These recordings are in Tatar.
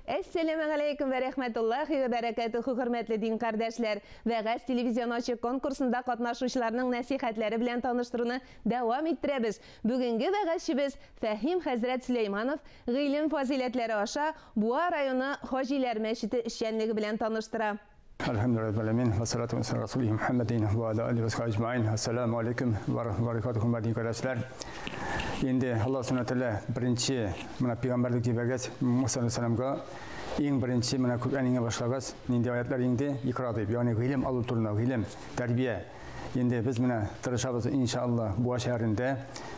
Әссәламегаләйкүм вә рәхмәтуллаһи вә бәрәкәтүһү, хөрмәтле дин кардәшләр! Вәгазь телевизион ачык конкурсында катнашучыларның нәсыйхәтләре белән таныштыруны дәвам иттерәбез. Бүгенге вәгазьчебез Фәһим хәзрәт Сөләйманов гыйлем фазыйләтләре аша Буа районы Хаҗиләр мәчете эшчәнлеге белән таныштыра. Әлхәмдүлилләһи раббил галәмин, вә салату вә сәламү расулиһи Мухәммәдин вә аля алиһи вә сахбиһи әҗмәгыйн. Ассаламу алейкум вә баракатуһу, хөрмәтле дин кардәшләр. Инде Аллаһ Субхану тәгалә беренче менә пәйгамбәрлек җибәргәч, Муса алейһиссәламгә иң беренче менә Коръән иңә башлагач, нинди аятлар иңде? Икра дип, ягъни гыйлем алу турында, гыйлем, тәрбия. Инде без менә тырышабыз, иншалла, Буа шәһәрендә.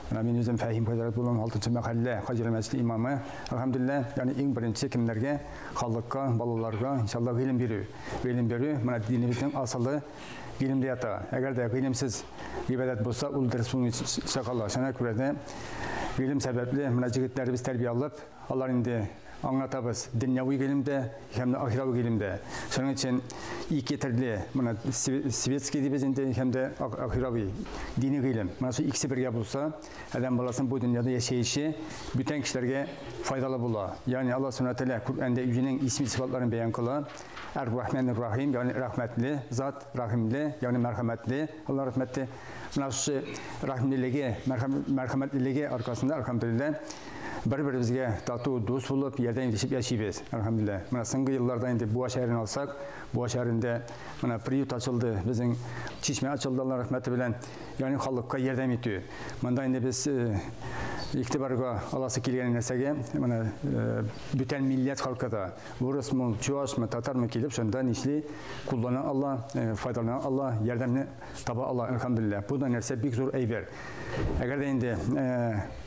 Менә мин үзем Фәһим хәзрәт булам, 6 мәхәллә Хаҗиләр мәчете имамы. Әлхәмдүлилләһ, ягъни иң беренче кемнәргә? Халыкка, балаларга, иншалла, гыйлем бирү. Гыйлем бирү, менә динебезнең асылы гыйлемдә ята. Әгәр дә гыйлемсез гыйбадәт булса, ул дөрес булмыйча кала. Шуңа күрә дә гыйлем сәбәпле менә җегетләребез тәрбия алып, алар инде аңлатабыз дөньяви гыйлемдә һәм дә ахирави гыйлемдә. Шуның өчен ике төрле, менә светский дибез инде һәм дә ахирави дини гыйлем. Менә шул икесе бергә булса, адәм баласының бу дөньяда яшәеше бүтән кешеләргә файдалы була. Ягъни Аллаһ Субхану тәгалә Коръәндә үзенең исми сыйфатларын бәян кыла. Ар-Рахман-Рахим, ягъни рәхмәтле зат, рәхимле, ягъни мәрхәмәтле, Аллаһ рәхмәте. Менә шушы рәхимлелеге, мәрхәмәтлелеге аркасында, әлхәмдүлилләһ, бер-беребезгә тату, дус булып, ярдәм итешеп яшибез, әлхәмдүлилләһ. Менә соңгы елларда инде Буа шәһәрен алсак, Буа шәһәрендә менә приют ачылды, безнең чишмә ачылды Алла рәхмәте белән, ягъни халыкка ярдәм итү. Монда инде без э, игътибарга аласы килгән нәрсәгә, менә э, бүтән милләт халкы да, урысмы, чуашмы, татармы килеп, шунда нишли куллана ала, э, файдалана ала, ярдәмне таба ала, әлхәмдүлилләһ. Бу да нәрсә бик зур әйбер. Әгәр дә инде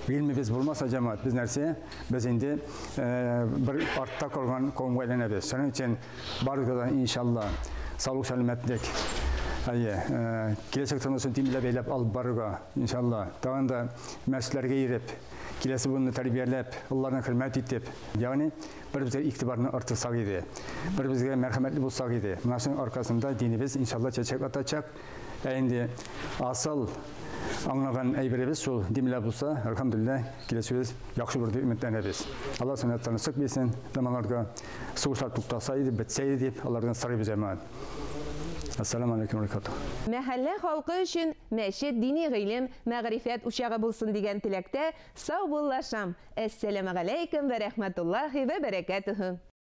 гыйльмебез булмаса, җәмәгать, без нәрсә? Без инде бер артта калган кавымга әйләнәбез. Шуның өчен барыгызга да иншалла саулык, сәламәтлек. Әйе, киләчәк тормышын дин белән бәйләп алып барырга, иншалла. Тагын да мәчетләргә йөреп, киләсе буынны тәрбияләп, аларны хөрмәт итеп, ягъни бер-безгә игътибарны арттырсак иде. Бер-безгә мәрхәмәтле булсак иде. Менә шуның аркасында динебез иншалла чәчәк атачак. Ә инде асыл аңлаган әйберебез шул димлә булса, әлхәмдүлилләһ, киләчәгебез яхшы булыр дип өметләнәбез. Алла сөннәт тынычлык бирсен заманнарга. Сугышлар туктаса иде, бетсә иде дип алардан сорыйбыз җәмәгать. Ассаламу алейкум ва рахматуллах. Мәхәллә халкы өчен мәчет дини гыйлем, мәгърифәт учагы булсын дигән теләктә саубуллашам. Әссәламегаләйкем вә рәхмәтуллаһи вә бәрәкәтүһү.